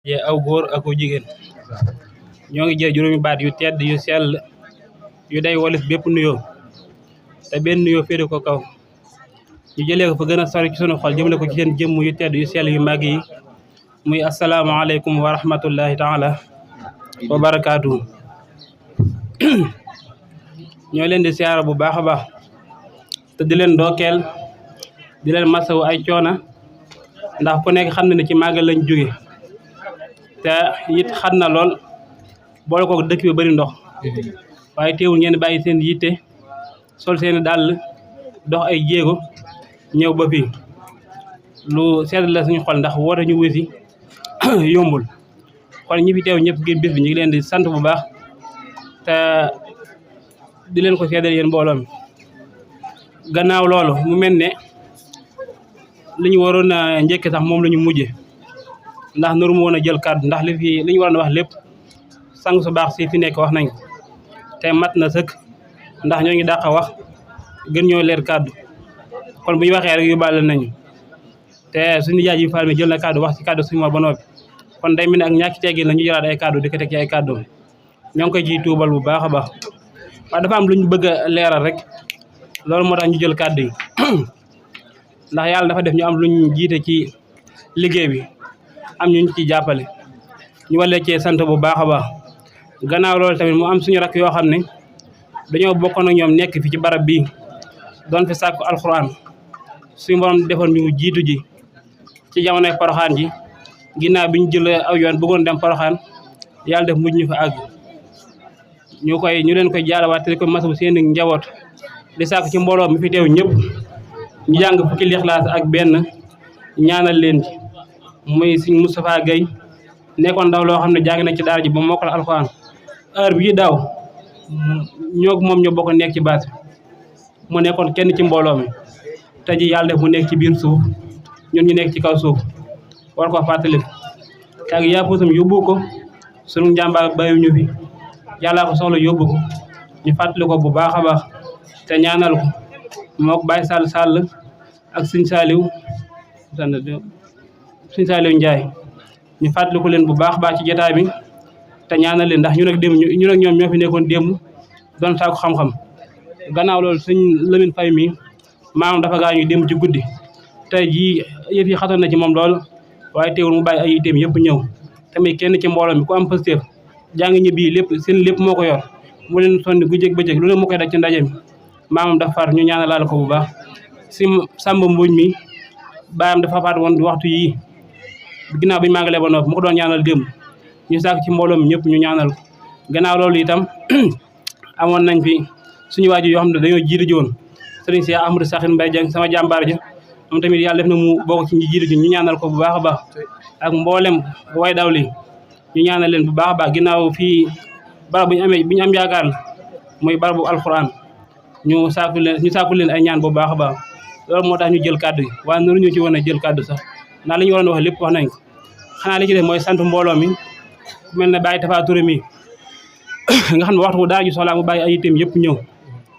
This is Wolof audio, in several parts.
je aw góor ak jigéen ñoo ngi jël juróomi baat yu tedd yu sell yu day wolif bépp nuyoo te benn nuyoo féete ko kaw ñu jëlee ko fa gën a sori ci sunu xol jëmale ko ci seen jëmm yu tedd yu sell yu màgg yi muy asalaamaaleykum wa rahmatullahi taala wa barakaatu. ñoo leen di siyaara bu baax a baax te di leen ndokkeel di leen masawu ay coona ndax ku nekk xam na ne ci màggal lañ jóge te it xam na lool boole ko dëkk bi bari ndox waaye teewul ngeen bàyyi seen yitte sol seen dàll dox ay jéego ñëw ba fii lu sedd la suñu xol ndax woote ñu wusi yombul kon ñi fi teew ñëpp ngir bis bi ñu ngi leen di sant bu baax te di leen ko seddal yéen mbooloo mi gannaaw loolu mu mel ne li ñu waroon a njëkk sax moom la ñu mujje ndax naru mu woon a jël kàddu ndax li ñu waroon a wax lépp sang su baax si fi nekk wax nañ ko te mat na sëkk ndax ñoo ngi dàq wax gën ñoo leer kàddu kon bu ñu waxee rek yóbbaale nañu te suñu jaaj yi faal mi jël na kàddu wax ci kàddu suñu mor ba noppi kon day mel ne ak ñàkki teggin la ñu jëlaat ay kàddu di ko teg ci ay kàddu ñoo ngi koy ciy tuubal bu baax a baax waaye dafa am lu ñu bëgg a leeral rek loolu moo tax ñu jël kàddu yi ndax yàlla dafa def ñu am lu ñu jiite ci liggéey bi am ñu ci jàppale ñu wàllee cee sant bu baax a baax gannaaw loolu tamit mu am suñu rak yoo xam ne dañoo bokkoon ak ñoom nekk fi ci barab bii doon fi sàkku alxuraan suñu borom defoon ñu jiitu ji ci jamonoy poroxaan ji ginnaaw bi ñu jël aw yoon bëggoon dem poroxaan yàlla def mujj ñu fa àgg ñu leen koy jaalawaat te di ko masawu seen njaboot di sàkku ci mbooloo mi fi teew ñëpp ñu jàng fukki lixlaas ak benn ñaanal leen ci muy Sëñ Moustapha Gueye nekkoon ndaw loo xam ne jàng na ci daara ji ba mokkal alxuraan heure bii daaw moom ñoo bokk nekk ci baas bi mu nekkoon kenn ci mbooloo mi te ji yàlla def mu nekk ci biir suuf ñun ñu nekk ci kaw suuf war ko fàttali ak yaapusam yóbbu ko sunu njàmbaar bayu ñu fi yàllaa ko soxla yóbbu ko ñu fàttali ko bu baax a baax te ñaanal ko mook Baye Sall ak Sëñ Saliou Ndiaye ñu fàttali ko leen bu baax baax ci jotaay bi te ñaanal leen ndax ñun ak ñoom ñoo fi nekkoon démb doon saako xam-xam gannaaw loolu Sëñ Lamine Faye mi maamam dafa gaañu démb ci guddi tey jii yëf yi xatoon na ci moom lool waaye teewul mu bàyyi ay yitteem yëpp ñëw tamit kenn ci mbooloo mi ku am positif jàng ñibbi lépp seen lépp moo ko yor mu leen sonni guddeeg bëccëg lu ne mu koy daj ci ndaje mi maamam dafa faatu ñu ñaanalaal ko bu baax si Samba Mbuuj mi baayam dafa faatu woon waxtu yii ginnaaw bi ñu màngalee ba noppi mu ko doon ñaanal démb ñu sàkk ci mbooloo mi ñëpp ñu ñaanal ko gannaaw loolu itam amoon nañ fi suñu waajur yoo xam ne dañoo jiitu ji woon sëriñ si Ahmadou Sakhir Mbaye Dieng sama jàmbaar ja moom tamit yàlla def na mu bokk ci ñi jiitu ji ñu ñaanal ko bu baax a baax ak mboolem way daw li ñu ñaanal leen bu baax a baax ginnaaw fii barab bu ñu am yaakaar la muy barabu alxuraan ñu sàkku leen ay ñaan bu baax a baax loolu moo tax ñu jël kàddu yi waaye noonu ñu ci woon a jël kàddu sax ndax li ñu waroon wax lépp wax nañ ko xanaa li ci def mooy sant mbooloo mi ku mel ne Baye Tafa Touré mi nga xam ne waxtu bu daa ju soxlaa mu bàyyi ay itam yëpp ñëw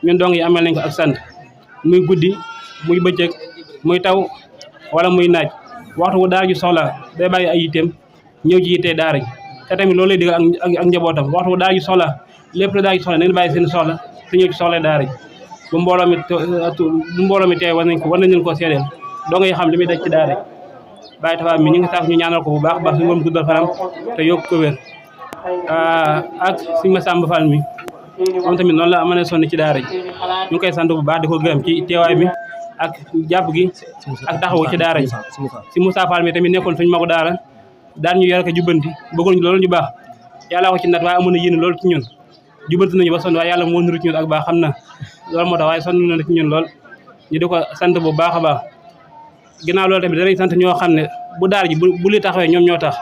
ñun dong yi amel nañ ko ak sant muy guddi muy bëccëg muy taw wala muy naaj waxtu bu daa ju soxlaa day bàyyi ay itam ñëw ci yittee daara ji te tamit loolu lay digal ak njabootam waxtu bu daa ju soxlaa lépp la daa ju soxlaa nañ bàyyi seen soxla te ñëw ci soxla daara ji bu mbooloo mi teew war nañ leen ko seedeel doo ngay xam li muy daj ci daara Baye Tafa mi ñu ngi sax ñu ñaanal ko bu baax baax suñu borom guddal fanam te yokk ko wér ak suñu Massamba Fall mi moom tamit noonu la mën a sonn ci daara ji ñu ngi koy sant bu baax di ko gërëm ci teewaay bi ak jàpp gi ak taxawu ci daara ji si Moussa Fall mi tamit nekkoon suñu magu daara daan ñu yor ko jubbanti bëggoon ñu loolu ñu baax yàlla ko ci nat waaye amoon na yéen loolu ci ñun jubbanti nañu ba sonn waaye yàlla moo nuru ci ñun ak baax xam na loolu moo tax waaye sonn na ci ñun lool ñu di ko sant bu baax a baax ginnaaw loolu tamit danañ sant ñoo xam ne bu daara ji bu li taxawee ñoom ñoo tax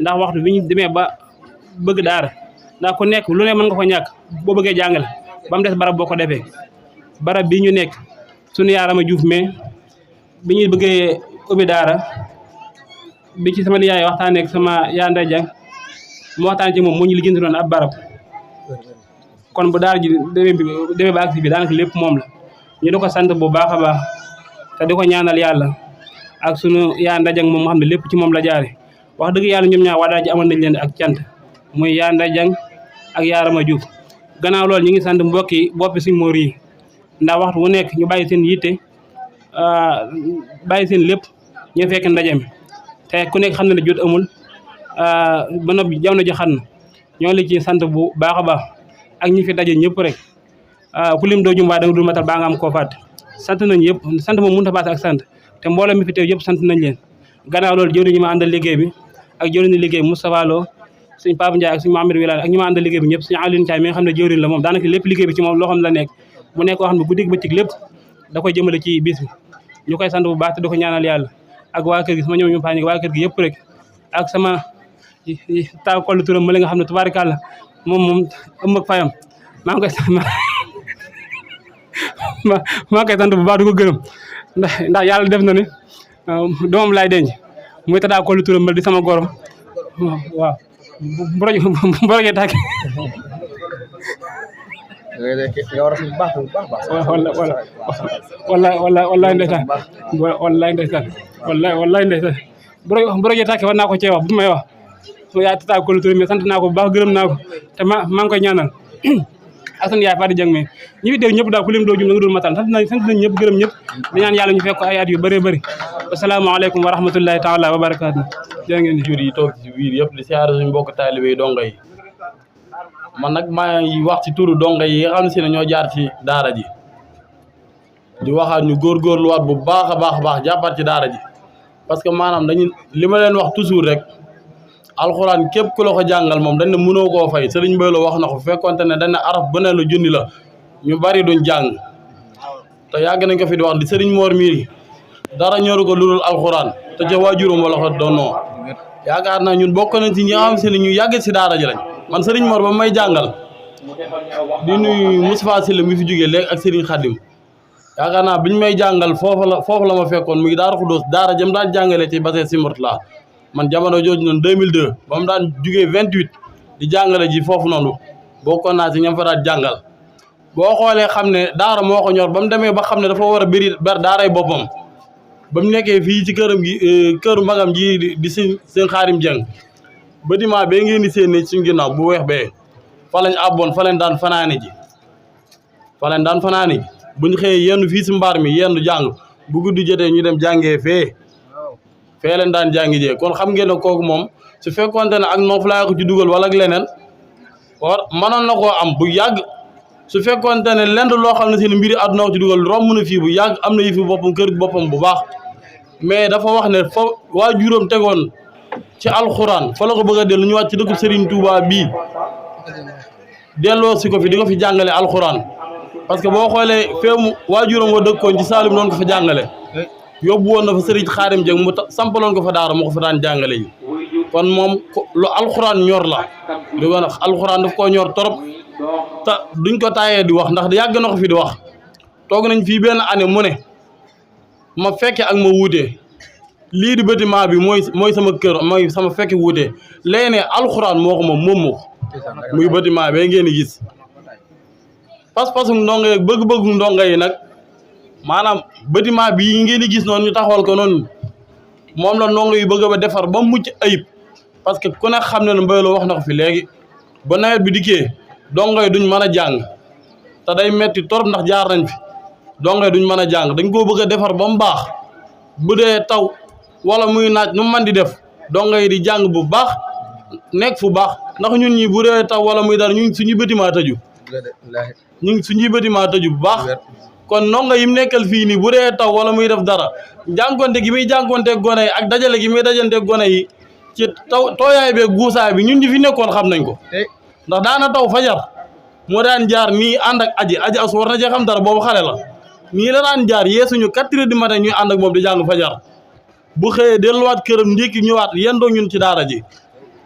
ndax waxtu bi ñu demee ba bëgg daara ndax ku nekk lu ne mën nga ko ñàkk boo bëggee jàngale ba mu des barab boo ko defee barab bii ñu nekk suñu yaarama Juuf mais bi ñuy bëggee ubbi daara bi ci sama yaay waxtaanee ak sama yaa Ndey Jang mu waxtaan ci moom moo ñu liggéeyante doon ab barab kon bu daara ji demee ba agsi bi daanaka lépp moom la ñu di ko sant bu baax a baax te di ko ñaanal yàlla ak sunu yaa ndajang moom nga xam ne lépp ci moom la jaare wax dëgg yàlla ñoom ñaar waa daara ji amal nañ leen ak cant muy yaa Nday Jang ak Yaarama Diouf gannaaw loolu ñu ngi sant mbokki boppi suñ moor yi ndax waxtu wu nekk ñu bàyyi seen yitte bàyyi seen lépp ñu fekk ndaje mi te ku nekk xam na ne jot amul ba noppi jamono ji xam na ñoo ngi ci sant bu baax a baax ak ñi fi daje ñëpp rek ku lim doo jum waa da nga dul matal baa nga am koo fàtte sant nañ yëpp sant moom mënut a paase ak sant te mbooloo mi fi teew yëpp sant nañ leen gannaaw loolu jëwriñ ñi ma àndal liggéey bi ak jëwriñu liggéey bi Moustapha Lo suñ Papa Ndiaye ak suñ Mamadou Wilane ak ñi ma àndal liggéey bi ñëpp suñu Alioune Ndiaye mi nga xam ne jëwriñ la moom daanaka lépp liggéey bi ci moom loo xam ne la nekk mu nekk koo xam ne guddi bëccëg lépp da koy jëmale ci bis bi ñu koy sant bu baax te di ko ñaanal yàlla ak waa kër gi sama ñoom ñu faa waa kër gi yëpp rek ak sama taw kollu turam ma la nga xam ne tubaarikàlla moom ëmm ak fayam maa ngi koy sant bu baax di ko gërëm ndax yàlla def na ne doomam laay denc muy tadaa kollu turam ma di sama goro waaw borojee tàkk wallaay ndeysaan wallaay ndeysaan borojee tàkk war naa ko cee wax bu may wax yaa tadaa kollu turam mais sant naa ko bu baax gërëm naa ko te maa ngi koy ñaanal ak seen yaay Fatou Dieng mi ñi fi teew ñëpp daal ku lim doo jum da nga dul matal sant nañ ñëpp gërëm ñëpp di ñaan yàlla ñu fekk ko ay at yu bëree bëri asalaamaaleykum wa rahmatullahi taala wa barakaatu jërë ngeen jur yi toog ci biir yëpp di siyaare suñu mbokk taalibe yi donga yi man nag maa ngi wax ci turu donga yi nga xam si ne ñoo jaar ci daara ji di waxaat ñu góorgóorluwaat bu baax a baax jàppaat ci daara ji parce que maanaam dañu li ma leen wax toujours rek alxuraan képp ku la ko jàngal moom dañ ne mënoo koo fay Sëriñ Baylo wax na ko fekkonte ne dañ ne araf bu ne la junni la ñu bari duñ jàng te yàgg nañ ko fi di wax di Sëriñ Moor mii dara ñoru ko lu dul alxuraan te ca waajuram wala ko doonoo yaakaar naa ñun bokk nañ ci ñi nga xam si ne ñu yàgg si daara ji lañ man Sëriñ Moor ba may jàngal di nuyu Moustapha Sylla mi fi jógee léegi ak Sëriñ Khadim yaakaar naa biñ may jàngal foofu la ma fekkoon muy Daara Xudóos daara jëm daan jàngale ci basee Simortala man jamono jooju noonu 2002 ba mu daan jugee 28 di jàngale ji foofu noonu bokkoon naa si ñam fa daan jàngal boo xoolee xam ne daara moo ko ñor ba mu demee ba xam ne dafa war a bëri ber daaray boppam ba mu nekkee fii ci këram gi këru magam ji di seen Xaarim Jeng bâtiment bee ngeen di seen ne suñ ginnaaw bu weex bee fa lañ àbboon fa leen daan fanaane ji buñ xëyee yenn fii si mbaar mi yenn jàng bu guddi jotee ñu dem jàngee fee leen daan jàngi jee kon xam ngeen ne kooku moom su fekkoonte ne ak noofu laa ko ci dugal wala ak leneen war mënoon na koo am bu yàgg su fekkoonte ne lenn loo xam ne si ne mbiri àdduna ko ci dugal romb na fii bu yàgg am na yi fi boppam kër boppam bu baax mais dafa wax ne fa waa juróom tegoon ci alxuraan fa la ko bëgg a dellu ñu wàcc ci dëkku Serigne Touba bii delloo si ko fi di ko fi jàngale alxuraan parce que boo xoolee feemu waa juróom wa dëkkoon ci Saalum doon ko fa jàngale yóbbu woon na fa Sëriñ Xaadim Jeng mu sampaloon ko fa daara mu ko fa daan jàngale yi kon moom lu alxuraan ñor la di ko nag alxuraan daf koo ñor torop te duñ ko taayee di wax ndax yàgg na ko fi di wax toog nañ fii benn année mu ne ma fekke ak ma wuute lii di bâtiment bi mooy sama kër mooy sama fekke wuute léegi ne alxuraan moo ko moom ko muy bâtiment bee ngeen di gis pas-pasu ndongo yi bëgg-bëggu ndongo yi nag maanaam bâtiment bii ngeen di gis noonu ñu taxawal ko noonu moom la ndongo yi bëgg ba defar ba mucc ayib parce que ku ne xam ne Mbaylo wax na ko fi léegi ba nawet bi dikkee ndongo yi duñ mën a jàng te day metti torop ndax jaar nañ fi ndongo yi duñ mën a jàng dañ koo bëgg a defar ba mu baax bu dee taw wala muy naaj nu man di def ndongo yi di jàng bu baax nekk fu baax ndax ñun ñi bu dee taw wala muy dara ñun suñu bâtiment tëju bu baax kon ndongo yi mu nekkal fii nii bu dee taw wala muy def dara jànkonte gi muy jànkonteeg gone yi ak dajale gi muy dajanteeg gone yi ci tooyaay beeg guusaay bi ñun ñi fi nekkoon xam nañ ko ndax daana taw fajar moo daan jaar nii ànd ak aji as war na cee xam dara boobu xale la nii la daan jaar yeesuñu 4 heures du matin ñuy ànd ak moom di jàng fajar bu xëyee delluwaat këram ndékki ñëwaat yendoo ñun ci daara ji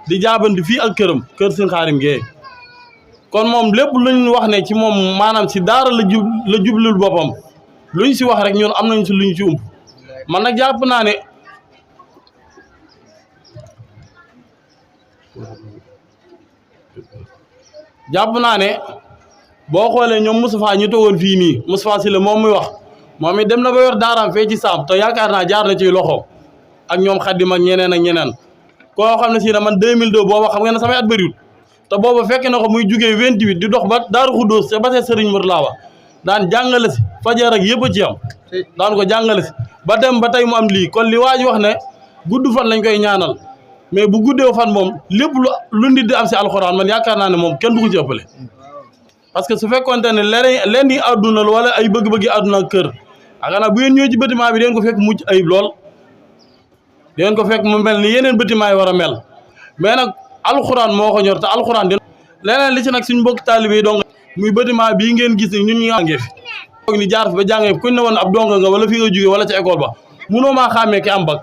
di jaabandi fii ak këram kër Sëñ Xaarim Gueye kon moom lépp luñ wax ne ci moom maanaam si daara la jublul boppam luñ si wax rek ñun am nañ si luñ ci ump man nag jàpp naa ne boo xoolee ñoom Moustapha ñu toogoon fii nii Moustapha Sylla moom muy wax moom it dem na ba yor daaraam fee ci saam te yaakaar naa jaar na ci loxo ak ñoom Xaddim ak ñeneen koo xam ne si ne man 2002 booba xam nga ne samay at bëriwul te booba fekk na ko muy jugee 28 di dox ba Daaru Xuddoos te ba see Sëriñ Mourtala wa daan jàngale si fajar ak yëpp a ci am daan ko jàngale si ba dem ba tey mu am lii kon li waa ji wax ne gudd fan lañ koy ñaanal mais bu guddee fan moom lépp lu nit di am si alxuraan man yaakaar naa ne moom kenn du ko ci ëppale parce que su fekkoonte ne leen di àdduna wala ay bëgg-bëggi àdduna kër akana bu ngeen ñëwee ci bâtiment bi deen ko fekk mucc ayib lool deen ko fekk mu mel ni yeneen bâtiment yi war a mel mais nag alxuraan moo ko ñor te alxuraan di leneen li ci nag suñ mbokk taalibe yi donc muy bâtiment bii ngeen gis ni ñun ñu jàngee fi foog ni jaar fi ba jàngee fi kuñ ne woon ab donga nga wala fi nga jugee wala ca école ba munoo maa xàmmee ki am bag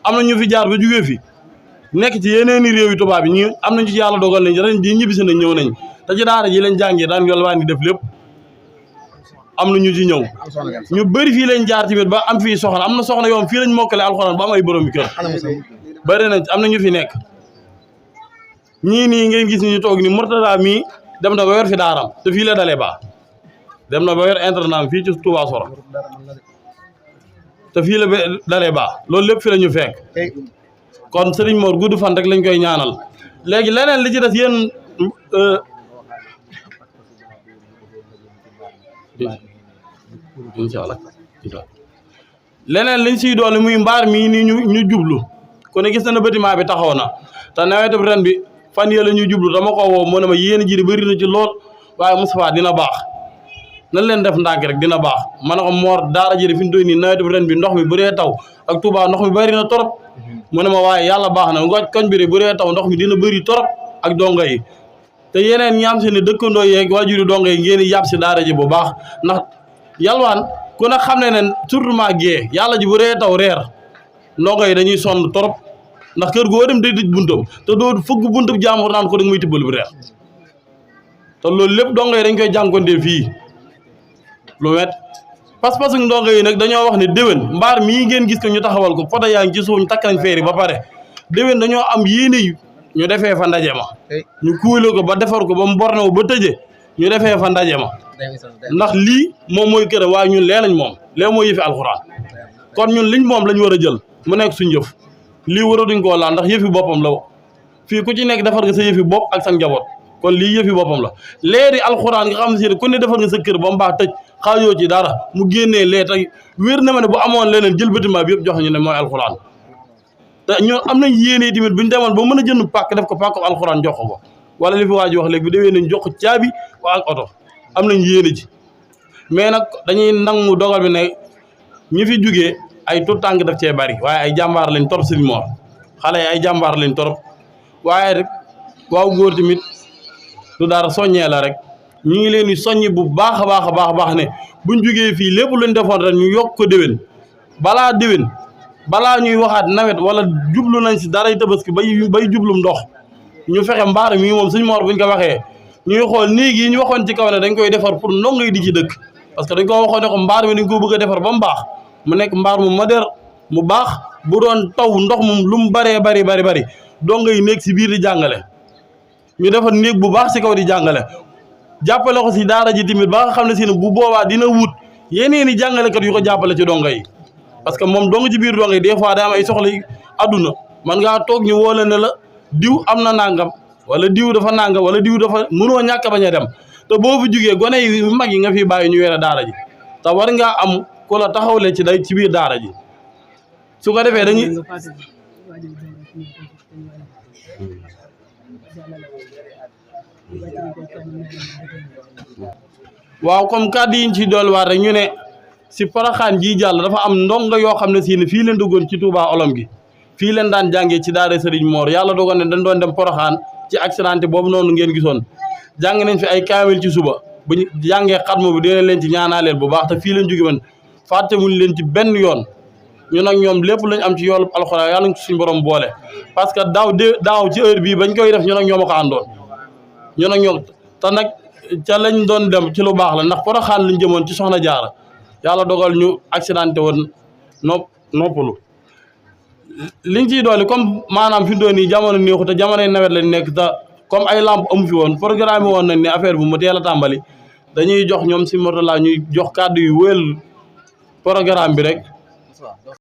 am na ñu fi jaar ba jugee fi nekk ci yeneeni réew yi tubaab yi ñu am nañu ci yàlla dogal nañ ren di ñibbisi nañ ñëw nañ te ci daara ji lañ jàngee daan yolwaan di def lépp am na ñu ci ñëw ñu bëri fii lañ jaar tamit ba am fii soxna am na soxna yoon fii lañ mokkale alxuraan ba am ay borom bi kër bëri nañ am na ñu fi nekk ñii nii ngeen gis ñu toog ni Mourtada mii dem na ba yor fi daaram te fii la dalee baax dem na ba yor internat fii ci Touba Soro te fii la dalee baax loolu lépp fi la ñu fekk kon Serigne Mor gudd fan rek lañ koy ñaanal léegi leneen li ci des yéen incha allah leneen liñ siy doole muy mbaar mii nii ñu jublu ku ne gis na ne bâtiment bi taxaw na te nawetu ren bi fan yii la ñuy jublu dama ko woo mu ne ma yéen ji di bëri na ci lool waaye Moustapha dina baax nan leen def ndànk rek dina baax ma ne ko Mor daara ji di fi ñu doy nii nawetu ren bi ndox mi bu dee taw ak Touba ndox mi bëri na torop mu ne ma waaye yàlla baax na ngooj koñ bi de bu dee taw ndox mi dina bëri torop ak donga yi te yeneen ñaam si ne dëkkandoo yeeg waajuri donga yi ngeen yàpp si daara ji bu baax ndax yalwaan ku ne xam ne surtout maa gée yàlla ji bu dee taw reer ndongo yi dañuy sonn torop ndax kër goo dem day tëj buntam te doo fëgg buntam jàmbur naan ko da nga muy tibbal bu reer te loolu lépp ndongo yi dañ koy jànkoonte fii lu wet pas-pas ndongo yi nag dañoo wax ne déwén mbaar mii ngeen gis ko ñu taxawal ko poto yaa ngi ci suuf ñu takk nañ feeri ba pare déwén dañoo am yéene yu ñu defee fa ndaje ma ñu kuule ko ba defar ko ba mu borne ba tëje ñu defee fa ndaje ma ndax lii moom mooy kër waaye ñun lee lañ moom lee mooy yëfi alxuraan kon ñun liñ moom lañ war a jël mu nekk suñ jëf lii waratuñ koo laal ndax yëfi boppam la fii ku ci nekk defar nga sa yëfi bopp ak sa njaboot kon lii yëfi boppam la léegi alxuraan nga xam ne si ku ne defar nga sa kër ba mu baax tëj xaajoo ci dara mu génnee lee tey wér na ma ne bu amoon leneen jël bâtiment bi yëpp jox ñu ne mooy alxuraan te ñoo am nañ yéene tamit buñ demoon ba mën a jënd pàkk def ko pàkk alxuraan jox ko wala li fi waa ji wax léegi bu déwee nañ jox ko caabi waa ak oto am nañ yéene ji mais nag dañuy nangu dogal bi ne ñi fi jugee ay tout tànk daf cee bari waaye ay jàmbaar lañ torop Serigne Mor xale yi ay jàmbaar lañ torop waaye rek waaw góor tamit du dara soññee la rek ñu ngi leen di soññi bu baax a baax a baax a baax ne buñ jugee fii lépp luñ defoon ren ñu yokk ko déwén balaa ñuy waxaat nawet wala jublu nañ si daray tabaski bay jublum ndox ñu fexe mbaar mii moom Serigne Mor buñ ko waxee ñuy xool néeg yi ñu waxoon ci kaw ne dañ koy defar pour ndongo yi di ci dëkk parce que dañ ko waxoon ne ko mbaar mi dañ ko bëgg a defar ba mu baax mu nekk mbaar mu moderne mu baax bu doon taw ndox mu lu mu bëree bari ndongo yi nekk si biir di jàngale ñu defar néeg bu baax si kaw di jàngale jàppale ko si daara ji tamit ba nga xam ne si ne bu boobaa dina wut yeneen i jàngalekat yu ko jàppale ci dongo yi parce que moom dong ci biir dongo yi des fois daa am ay soxla adduna man ngaa toog ñu woo la ne la diw am na nangam wala diw dafa nangam wala diw dafa mënoo ñàkk bañ a dem te boo fi jugee gone yi mag yi nga fi bàyyi ñu yore daara ji te war ngaa am ku la taxawle ci day ci biir daara ji su ko defee dañuy waaw comme kàddu yi ñu ci dolliwaat rek ñu ne si Porokhane ji jàll dafa am ndongo yoo xam ne si ne fii leen duggoon ci Touba olom gi fii leen daan jàngee ci daara Serigne Mor yàlla dogal ne dañ doon dem Porokhane ci accidenté boobu noonu ngeen gisoon jàng nañ fi ay kaamil ci suba bu ñu jàngee xatma bi dina leen ci ñaanaaleel bu baax te fii leen jóge woon fàttewuñ leen ci benn yoon ñun ak ñoom lépp lañ am ci yoolu alxuraan yàlla nañ ko suñu borom boole parce que daaw ci heure bii bañ koy def ñun ak ñoom a ko àndoon ñun ak ñoom te nag ca lañ doon dem ci lu baax la ndax Porokhane lañ jëmoon ci Soxna Jaara yàlla dogal ñu accidenté woon noppalu liñ ciy doole comme maanaam fi mu doon nii jamono neexu te jamonoy nawet lañ nekk te comme ay lampe amu fi woon programme woon nañ ne affaire bu mu teel a tàmbali dañuy jox ñoom si Mourtalla ñuy jox kàddu yu wéyal programme bi rek